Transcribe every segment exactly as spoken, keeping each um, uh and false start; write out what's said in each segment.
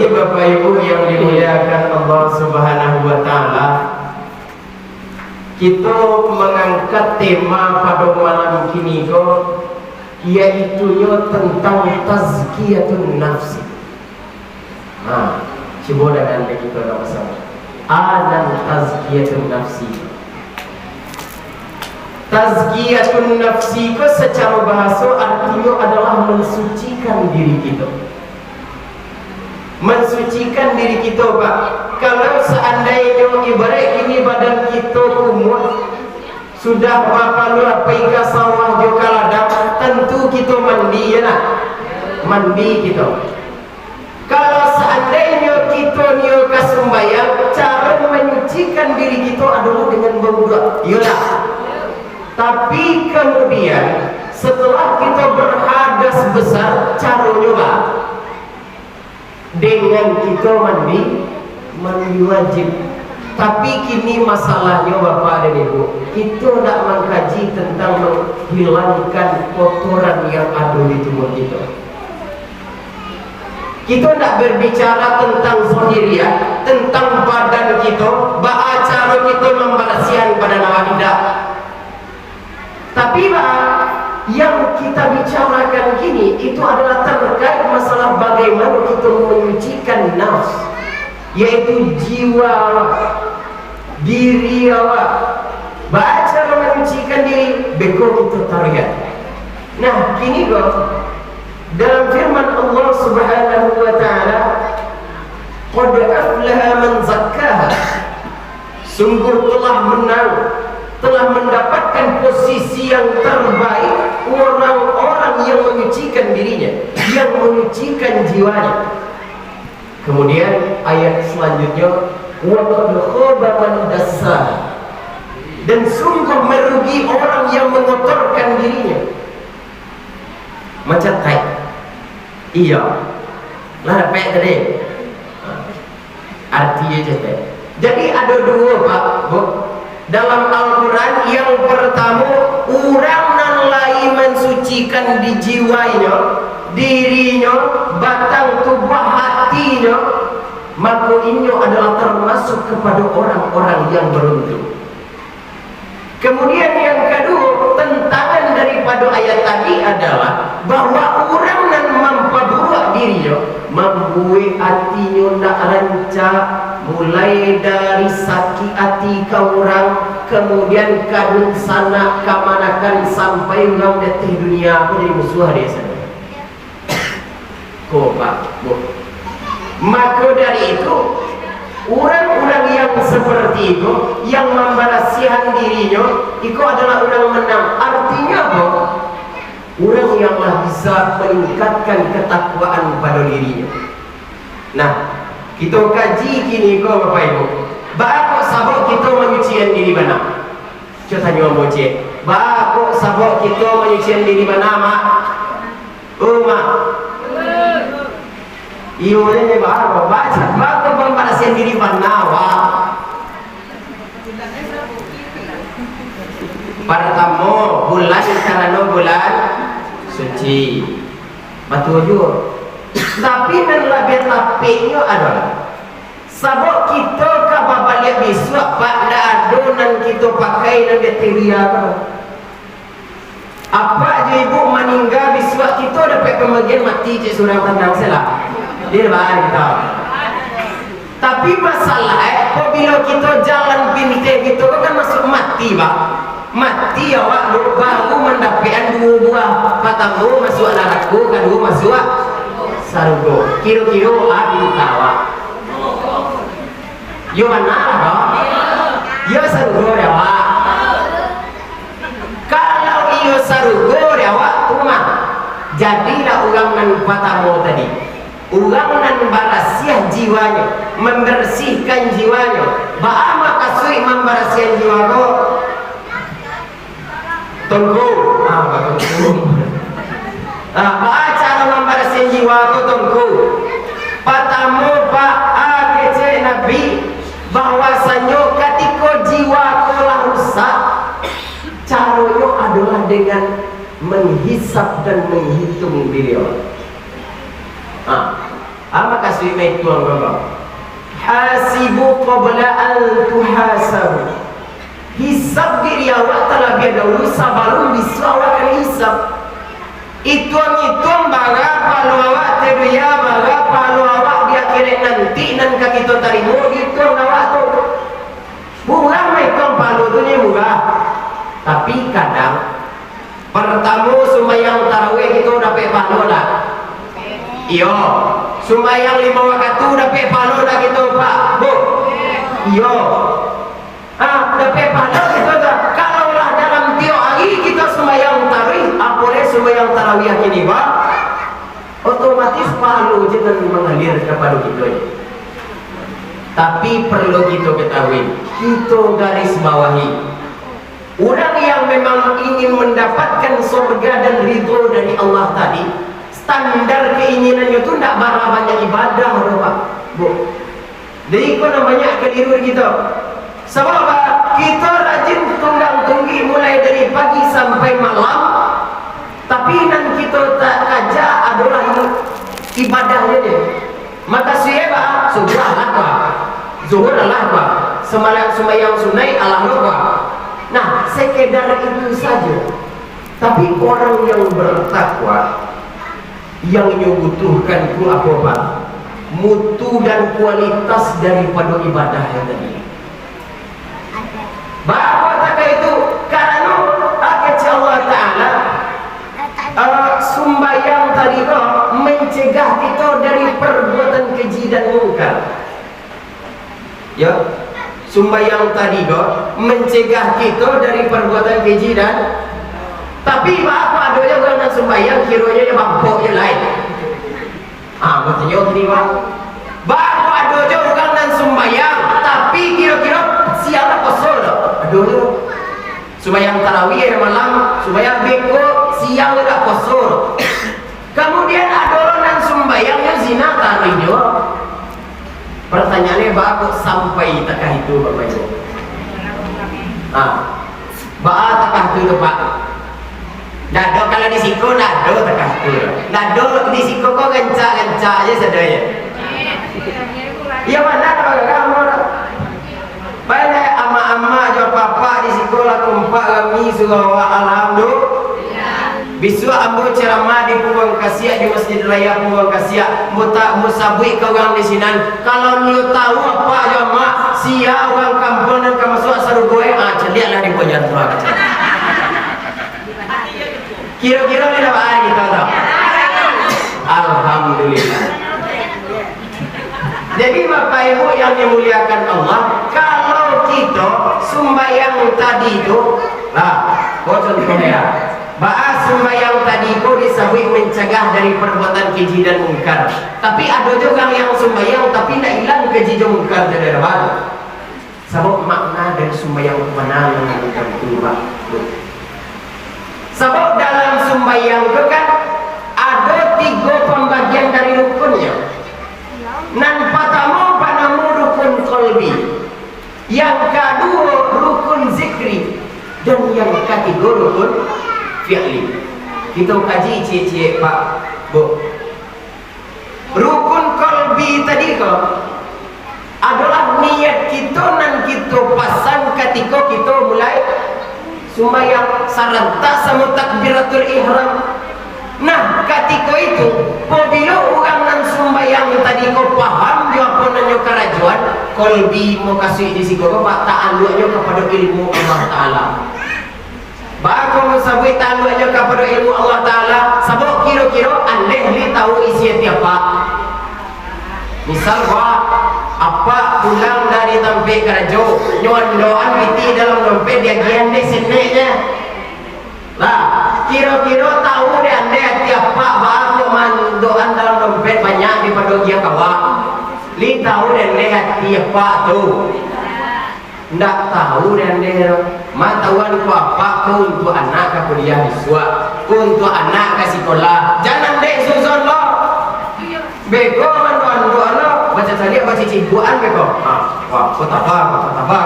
Bapak Ibu yang dimuliakan Allah Subhanahu wa Ta'ala, kito mangangkat tema pado malam kini ko, yaitunyo tentang tazkiyatun nafsi. Ha, cubo dangan dek kito sama-sama. A nan tazkiyatun nafsi. Tazkiyatun nafsi ko sacaro bahaso artinyo adalah mansucikan diri kito. Mansucikan diri kito, Pak. Kalau saandainyo ibarat kini badan kito kumuah, sudah bapaluah pai ka sawah jo ka ladang, tantu kito mandi, yo lah? Mandi kito. Kalau saandainyo kito nio ka sumbayang, caro manyucikan diri kito adalah dengan bawuduak, yo lah? Tapi kamudian, setelah kito berhadas besar, caronyo ba-, dengan kito mandi, mandi wajib. Tapi kini masalahnyo, Bapak dan Ibu, kito ndak mangkaji tentang manghilangkan kotoran yang ado di tubuah kito. Kito ndak berbicara tentang zahiriah, tentang badan kito, baa caro kito mambarasiahan badan awak, indak. Tapi, Pak, yang kita bicarakan kini itu adalah terkait masalah bagaimana kita menyucikan nafs, yaitu jiwa awak, diri awak. Baa caro menyucikan diri, beko kita taruihan. Nah, kini ko, dalam firman Allah Subhanahu wa Ta'ala, "Qad aflaha man zakkaha." Sungguh telah menang, telah mendapatkan posisi yang terbaik orang-orang yang menyucikan dirinya, yang menyucikan jiwanya. Kemudian ayat selanjutnya, "Wa qad khaba man dassaha." Dan sungguh merugi orang yang mengotorkan dirinya. Macam tai. Iya. Lah dapek tadi. Arti je cetek. Jadi, ado duo, Pak, Bu. Dalam Al-Quran, yang pertamo, urang nan lai mansucikan di jiwanyo, dirinyo, batang tubuah hatinyo, mako inyo adalah termasuk kepada orang-orang yang beruntung. Kemudian yang kaduo, tantangan daripado ayat tadi adalah bahwa urang nan mampaburuak dirinyo, mambuek atinyo ndak rancak, mulai dari sakik ati ka urang, kemudian ka dunsanak, kamanakan, sampai urang di ateh dunia ko jadi musuah dek sanak. Ko, Pak, Bu. Mako dari itu, urang-urang yang seperti itu, yang mambarasiahan dirinyo, iko adalah urang menang. Artinyo apo? Urang yang lah bisa maningkatkan katakwaan pado dirinyo. Nah, kito kaji kini ko, Bapak Ibu. Baa kok sabab kito manyucian diri bana? Cubo tanyo ambo ciek. Baa kok sabab kito manyucian diri bana, Mak? Oh, Mak. Iyo, je, Mak. Baa, baa kok mambarasiahan diri bana, Mak? Partamo, bulan karano bulan suci. Batua juo. Tapi nan labiah tapeknyo adolah, sabab kito ka babaliak bisuak, Pak, ndak ado nan kito pakai nan bakteria tu. Apak jo ibuk maningga bisuak, kito dapek pambagian mati cek surang, tanang se lah. Di lebaran kito. Tapi masalah, eh, apabilo kito jalan pinteh kito ko kan masuak mati, Pak. Mati awak tu baru mandapekan duo buah. Partamo masuak narako, kaduo masuak sarugo. Kiro-kiro a pinta awak. Yo bana lah, Pak. Yo sarugo dek awak. Kalau iyo sarugo dek awak tu mah, jadilah urang nan partamo tadi. Urang nan barasiah jiwanyo, mambarasiahkan jiwanyo. Baa makasuik mambarasiahkan jiwa ko? Tongko. Ah, batongko. Ah, baa caro mambarasiahkan jiwa ko, Tongko? Partamo, Pak, a kecek Nabi, bahwasanyo katiko jiwa ko lah rusak, caronyo adolah dengan menghisap dan menghitung diri awak. Ah, a maka Siko tuan Allah. Hasibu qabla an tuhasabu. Hisab diri awak talabiah dahulu sabalun bisuak awak ka dihisab. Ituang-ituang bara pahalo awak di dunia, bara pahalo awak di akhirat nanti nan ka kito tarimo, diituang awak tu. Murah mah ituang pahalo tu, nyo murah. Tapi kadang, partamo sumbayang tarawih kito dapek pahalo lah. Iyo, sumbayang limo wakatu dapek pahalo lah kito, Pak, Bu. Iyo. Ha, dapek pahalo kito tu. Kalau lah dalam tiok ari kito sumbayang tarawih, apo lai sumbayang tarawih kini, Pak? Otomatis pahalo je nan mangalir kapado kito. Tapi, perlu kito katahui, kito garis bawahi, urang yang memang ingin mandapatkan sorga dan ridho dari Allah tadi, standar keinginannyo tu ndak bara banyak ibadah doh, Pak, Bu. Jadi, iko nan banyak kaliru di kito. Sabab apa? Kito rajin tunggang tunggik mulai dari pagi sampai malam, tapi nan kito ta-, kaja adolah ibadahnyo je. Mukasuiknyo baa? Subuah alah baa, Zuhur alah baa, sumbayang, sumbayang sunaik alah lo baa. Nah, sekedar itu saja. Tapi orang yang bertakwa, yang inyo butuhkan tu apo, Pak? Mutu dan kualitas daripado ibadah yang tadi. Baa kok takah itu? Karano, kecek Allah Ta'ala, eh, sumbayang tadi ko mencegah kito dari perbuatan keji dan mungkar. Yo, sumbayang tadi ko mencegah kito dari perbuatan keji dan, tapi, baa kok ado jo urang nan sumbayang, kironyo nyo mabok jo lai. Ah, batanyo kini, Pak. Baa kok ado jo urang nan sumbayang, tapi kiro-kiro siang lah poso doh. Ado jo. Sumbayang tarawih ado malam, sumbayang beko siang lah poso doh. Kamudian, ado lo nan sumbayangnyo zina taruih jo. Partanyaannyo, baa kok sampai takah itu, Bapak Ibu? Ah, baa takah tu, Pak? Ndak ado, kalau di siko ndak ado takah tu. Ndak ado, di siko ko rancak-rancak je sadonyo. Iyo, bana, Pak, kamu. Banyak amak-amak jo apak-apak di siko lah kompak rami surau, alhamdulillah. Bisuak ambo ceramah di Puruang Kasiak, di Masjid Raya Puruang Kasiak. Ambo ta-, ambo sabuik ka urang di sinan. Kalau nyo tahu apak jo amak, sia urang kampuang nan ka masuak sarugo, eh, ah, caliaklah di bawah jantuang. Kiro-kiro ni dapat hari kita tahu. Alhamdulillah. Jadi, Bapak Ibu yang dimuliakan Allah, kalau kito sumbayang tadi tu, lah, ko contohnya, baa sumbayang tadi ko disabuik mencegah dari perbuatan keji dan mungkar. Tapi ado jo urang yang sumbayang, tapi ndak ilang keji jo mungkar dari dalam. Sabab makna dari sumbayang tu bana nan tantu, Pak. Sabab dalam sumbayang tu kan ado tigo pambagian dari rukunnyo. Nan patamo banamo rukun qalbi, yang kaduo rukun zikri, dan yang katigo rukun fi'li. Kito kaji ciek-ciek, Pak, Bu. Rukun qalbi tadi ko adolah niat kito nan kito pasang katiko kito mulai sumbayang, sarantak samo takbiratul ihram. Nah, katiko itu, pabilo urang nan sumbayang tadi ko paham jo apo nan nyo karajoan, qalbi mukasuik di siko ko, Pak, ta'aluknyo kapado ilmu Allah Ta'ala. Baa kok ambo sabuik ta'aluknyo kapado ilmu Allah Ta'ala, sabab kiro-kiro andeh lai tahu isi ati apak. Misal, Pak, apak pulang dari tampek karajo, nyo andokan pitih dalam dompet, diagiah andeh seneknyo. Lah, kiro-kiro tahu dek andeh ati apak, baa kok maandokan dalam dompet banyak daripado agiah kawak? Lai tahu dek andeh ati apak tu? Ndak tahu dek andeh tu. Ma tahuan ko apak ko untuak anak ka kuliah bisuak, ko untuak anak ka sikolah. Jan andeh suzon lo. Beko mando-ando lo, bacacaliak bacicibuakan beko. Ha, wah, ko taba, ko taba.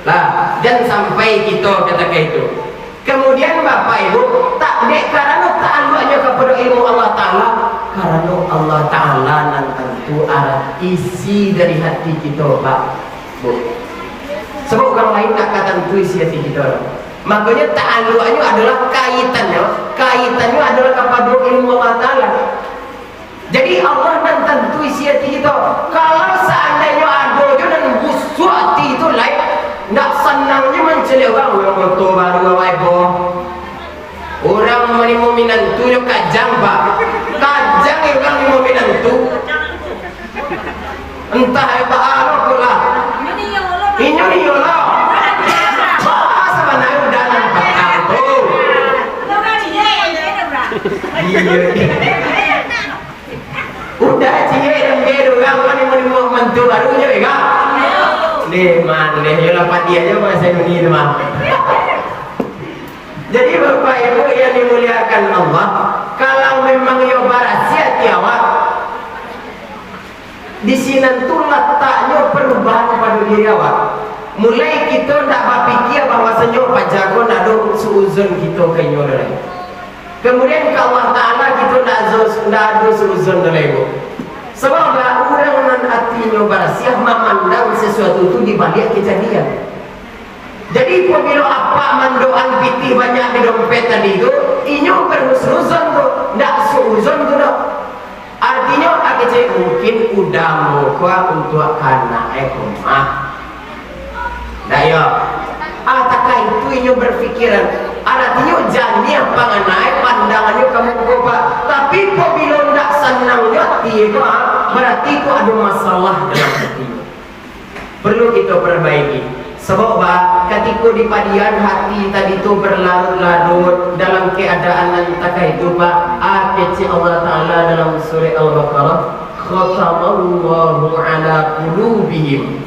Lah, jan sampai kito katokah itu. Kamudian, Bapak Ibu, tak dek karano ta'aluknyo kapado ilmu Allah Ta'ala, Karano Allah Ta'ala nan tantu arah isi dari hati kito, Pak, Bu. Sabab urang lain ndak ka tantu isi hati kito. Makonyo, ta'aluknyo adalah kaitannyo, kaitannyo adalah kapado ilmu Allah Ta'ala. Jadi, Allah nan tantu isi hati kito. Kalau saandainyo ado jo nan busuak hati tu, lai, ndak sanangnyo mancaliak urang, urang moto baru awai boh. Urang manimo minantu jo kajang, Pak. Kajang urang nimo minantu. Antah, eh, baa lo ko lah. Inyo iyo lah. Baa sabananyo udah nampak tu. Iyo. Udah ciek dengke urang manimo-nimo minantu baru nyo, yo kan? Deh, man, deh, yo lah padiah jo bahasa Indonesia tu mah. Jadi, Bapak Ibu yang dimuliakan Allah, kalau memang iyo barasiah hati awak, di sinan tu lataknyo parubahan pado diri awak. Mulai kito ndak bapikia bahwasanyo paja ko ndak ado suuzon kito ka inyo doh lai. Kemudian ka Allah Ta'ala kito ndak zo-, ndak ado suuzon doh lai, Bu. Sabab urang nan atinyo barasiah mamandang sasuatu tu di baliak kajadian. Jadi, pabilo apak mandokan pitih banyak di dompet tadi tu, inyo barhusnuzon tu, ndak suuzon tu doh. Artinyo, a kecek mungkin udah mukua untuak ka anak e rumah. Ndak yo? Ah, takah itu inyo berpikiran. Artinyo, janiah pangana e pandangannyo ka muko, Pak. Tapi, pabilo ndak sanangnyo ati ko, ah, barati ko ado masalah dalam ati. Perlu kito perbaiki. Sabab, Pak, katiko di padian hati tadi tu berlarut-larut dalam keadaan nan takah itu, Pak, a kecek Allah Ta'ala dalam surah Al-Baqarah, "Khatamallahu ala qulubihim,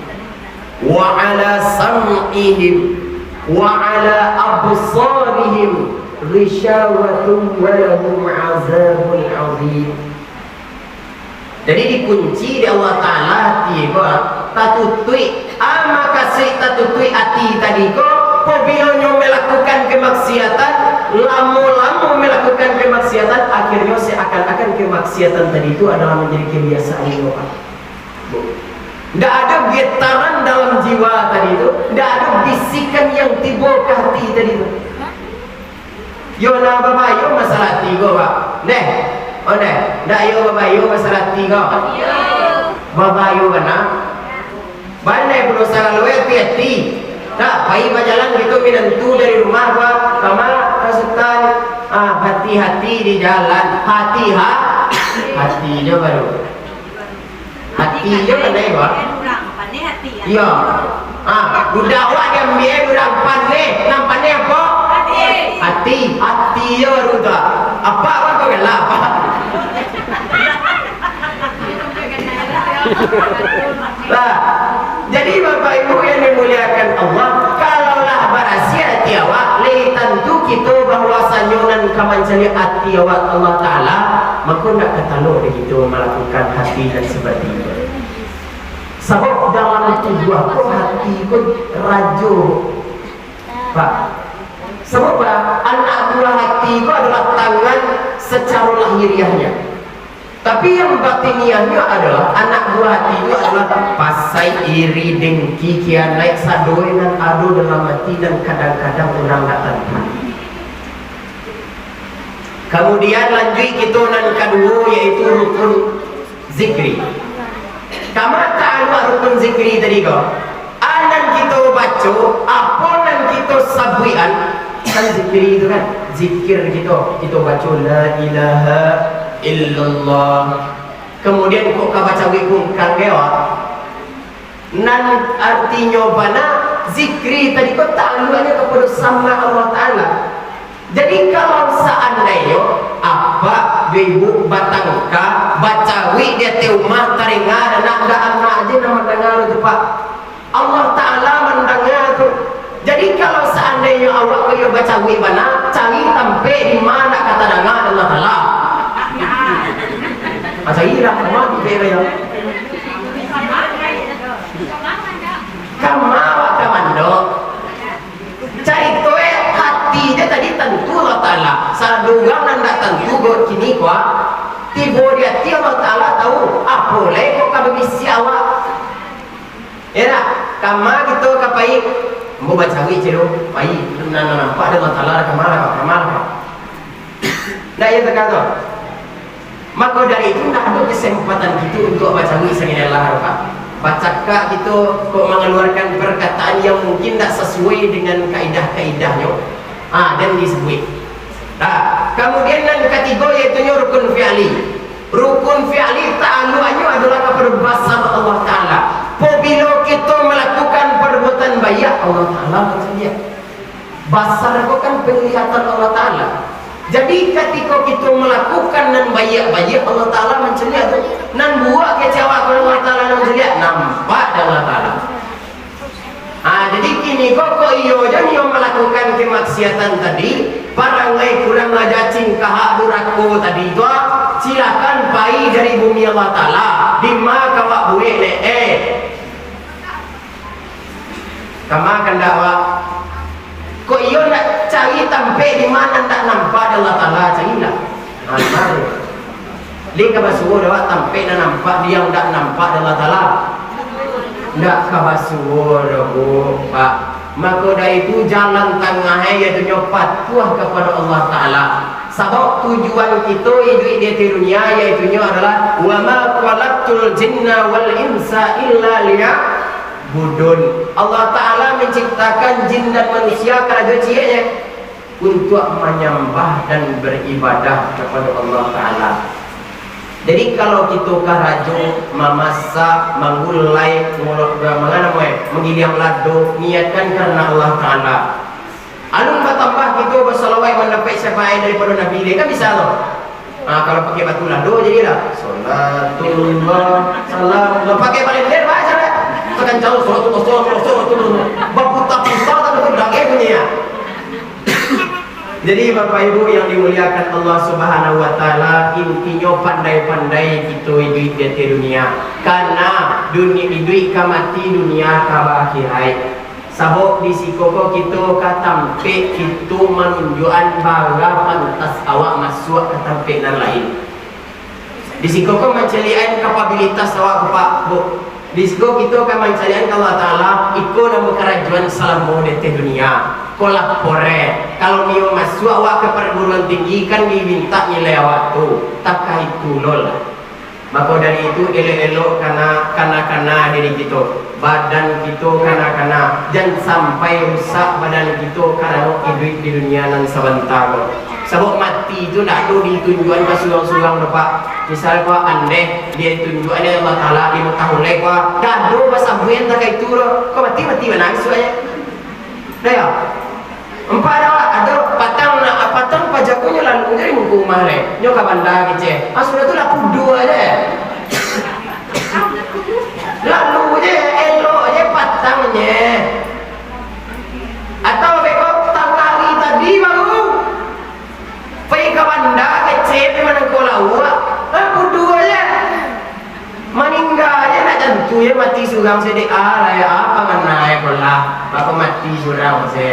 wa ala sam'ihim, wa ala absarihim, ghisawatun wa lahum azabun azim." Jadi, dikunci dek Allah Ta'ala hati ko, tatutuik. A makasuik tatutuik ati tadi ko, pabilo nyo melakukan kemaksiatan, lamo-lamo melakukan kemaksiatan, akhirnyo seakan-akan kemaksiatan tadi tu adalah manjadi kebiasaan nyo, Pak. Bu. Ndak ado getaran dalam jiwa tadi tu, ndak ado bisikan yang tibo ka hati tadi tu. Yo lah babayo masalah ati ko, Pak. Neh, oh neh, ndak yo babayo masalah ati ko. Babayo bana. Bana pulo salalu ati-ati. Ndak, pai bajalan kito minantu dari rumah, Pak. Kama, Pak Sutan. Ah, hati-hati di jalan. Hati, ha? Hati jo baru. Hati jo pandai, Pak. Iyo. Ah, budak awak diambiak urang pandai. Nan pandai apo? Hati. Hati. Hati jo baru tu. Apak, apak ko galak, Pak. Lah, jadi Bapak Ibu yang dimuliakan Allah, kalau lah barasiah ati awak, lai tantu kito bahwasanyo nan ka mancaliak ati awak Allah Ta'ala, mako ndak ka talok dek kito malakukan hati nan seperti itu. Sabab dalam tubuah ko hati ko rajo, Pak. Sabab, Pak, anak buah hati ko adalah tangan secara lahiriahnya. Tapi yang batiniahnyo adalah anak buah hati tu adalah pasai, iri, dengki, kianaik, sadonyo nan ado dalam ati nan kadang-kadang urang ndak tantu. Kamudian lanjuik kito nan kaduo, yaitu rukun zikri. Kama ta'aluk rukun zikri tadi ko? A nan kito baco, apo nan kito sabuikan, kan zikri tu kan, zikir kito, kito baco la ilaha illallah. Kamudian kok ka bacawik kungkang ge, wak? Nan artinyo bana, zikri tadi ko ta'aluknyo kapado sama Allah Ta'ala. Jadi, kalau saandainyo apak jo ibuk batangka, bacawik di ateh umah, taringa, anak, ndak anak je nan mandanga tu, Pak. Allah Ta'ala mandanga tu. Jadi, kalau saandainyo awak ko iyo bacawik bana, cari tampek di ma ndak ka tadanga dek Allah Ta'ala. Ah, carilah ma tampek ko yo. Kama awak ka mandok. Carito e, hati je tadi tantu Allah Ta'ala. Sadonyo nan ndak tantu buek kini ko. Tibo di ati, Allah Taala tahu. Apo lai kok ka babisiak awak? Ya ndak? Kama kito ka pai? Ambo bacaruik celo, pai. Nan, nan nampak dek Allah Taala, kama lah, kama lah. Ndak, iyo takato. Mako dari itu, ndak ado kesempatan kito untuak bacaruik sangelah lah, Pak. Bacakak kito kok mangaluarkan parkataan yang mungkin ndak sasuai dengan kaidah-kaidahnyo, ah, den disabuik. Nah, kamudian nan katigo, yaitunyo rukun fi'li. Rukun fi'li ta'alluaknyo adolah kapado basar Allah Taala. Pabilo kito malakukan parbuatan baiak, Allah Taala mancaliak. Basar ko kan penglihatan Allah Taala. Jadi, katiko kito malakukan nan baiak-baiak, Allah Taala mancaliak tu. Nan buruak kecek awak, kalau Allah Taala nan mancaliak, nampak dek Allah Taala. Ha, jadi kini ko, kok iyo jo nio malakukan kemaksiatan tadi, parangai kurang aja, cingkahak, durako tadi tu, ah, silakan pai dari bumi Allah Taala, dima ka awak buek, Nek, eh. Kama kandak awak? Kok iyo nak cari tampek di ma nan ndak nampak dek Allah Taala, carilah. Ha, di ma tu? Lai ka basuo dek awak tampek nan nampak, di yang ndak nampak dek Allah Taala? Ndak ka basuo doh, Bu, Pak. Mako dari itu, jalan tangah, yaitunyo patuah kapado Allah Taala. Sabab tujuan kito iduik di ateh dunia, yaitunyo adolah, "Wa ma khalaqtul jinna wal insa illa liya-" Budun. Allah Taala manciptakan jin dan manusia karajo cieknyo untuak manyambah dan baribadah kapado Allah Taala. Jadi, kalau kito karajo, mamasak, manggulai, ngolok, mangana, eh, manggiliang lado, niatkan karano Allah Taala. Alun batambah kito basalawaik mandapek syafaat daripado Nabi, kan bisa tu? Ah, kalau pakai batu lado jadilah. Salatullah, salam. Lah pakai balender, baca dah. Sakancau, salatullah, salatullah, salatullah. Baputa-puta, tapi tu daging bunyi ya. Jadi, Bapak Ibu yang dimuliakan Allah Subhanahu wa Taala, intinyo pandai-pandai kito iduik di ateh dunia. Karano dunia iduik ka mati, dunia ka baakhiraik. Sabab di siko ko kito ka tampek kito manunjuakan bara pantas awak masuak ka tampek nan lain. Di siko ko mancaliakan kapabilitas awak ko, Pak, Bu. Di siko kito ka mancaliakan ka Allah Taala, iko nan bakarajoan salamo di ateh dunia. Ko lapore, kalau nio masuak awak ka parguruan tinggi, kan dimintak nilai awak tu, takah itu lo lah. Mako dari itu, elok-elok kana, kana-kana diri kito, badan kito kana-kana, jan sampai rusak badan kito karano iduik di dunia nan sabanta ko. Sabab mati tu ndak ado ditunjuakan ka surang-surang doh, Pak. Misal ko andeh ditunjuakan dek Allah Taala limo tahun lai ko, ndak ado basabuik takah itu doh. Ko mati, mati bana bisuaknyo. Dah yo? Ampek ado, ado patang nak, patang pajakonyo lalu dari muko rumah lai. Nyo ka banda kecek. Ah, sudah tu lah puduah je. Lalu je, elok je patangnyo. Atau beko tangah hari tadi baru. Pai ka banda kecek, pai manangkok lauak. Ah, puduah je. Maningga je nak jantu je, mati surang se dek, ah, lai, ah, pangana e ko lah, bako mati surang se.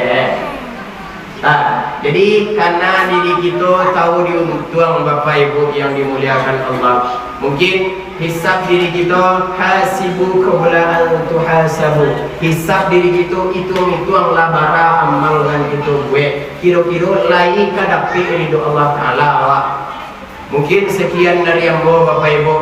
Ah, jadi, kana diri kito tahu diuntuang, Bapak Ibu yang dimuliakan Allah. Mungkin hisab diri kito, hasibu qabla an tuhasabu. Hisab diri kito, ituang-ituanglah bara amal nan kito buek. Kiro-kiro lai ka dapek ridho Allah Taala awak. Mungkin sekian dari ambo, Bapak Ibu.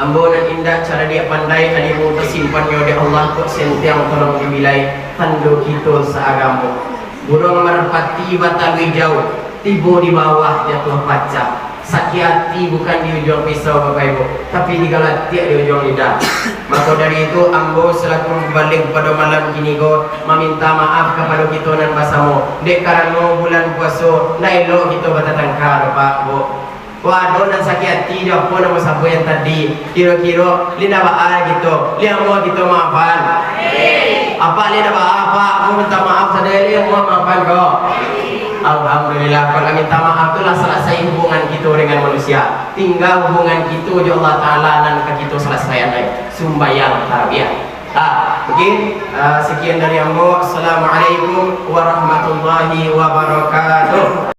Ambo nan indak caradiak pandai, alimu tasimpannyo dek Allah, kok sentiang tolong dibilai, tando kito saagamo. Buruang marpati batalui jauah, tibo di bawah jatuah pacah. Sakik ati bukan di ujuang pisau, Bapak Ibu, tapi digalatiak di ujuang lidah. Mako dari itu, ambo salaku mubalig pado malam kini ko, maminta maaf kapado kito nan basamo, dek karano bulan puaso, ndak elok kito batatangka, Pak, Bu. Kok ado nan sakik ati jo apo nan basabuik tadi, kiro-kiro, lai ndak baa kito, lai amuah kito maafan? Apak lai ndak baa, Pak? Mau minta maaf sajo, lai amuah maafan ko? Alhamdulillah, kalau minta maaf tu lah salasai hubungan kito dengan manusia. Tingga hubungan kito jo Allah Taala nan ka kito salasaian lai. Sumbayang tarawih. Ah, oke. Ah, sekian dari ambo. Assalamualaikum warahmatullahi wabarakatuh.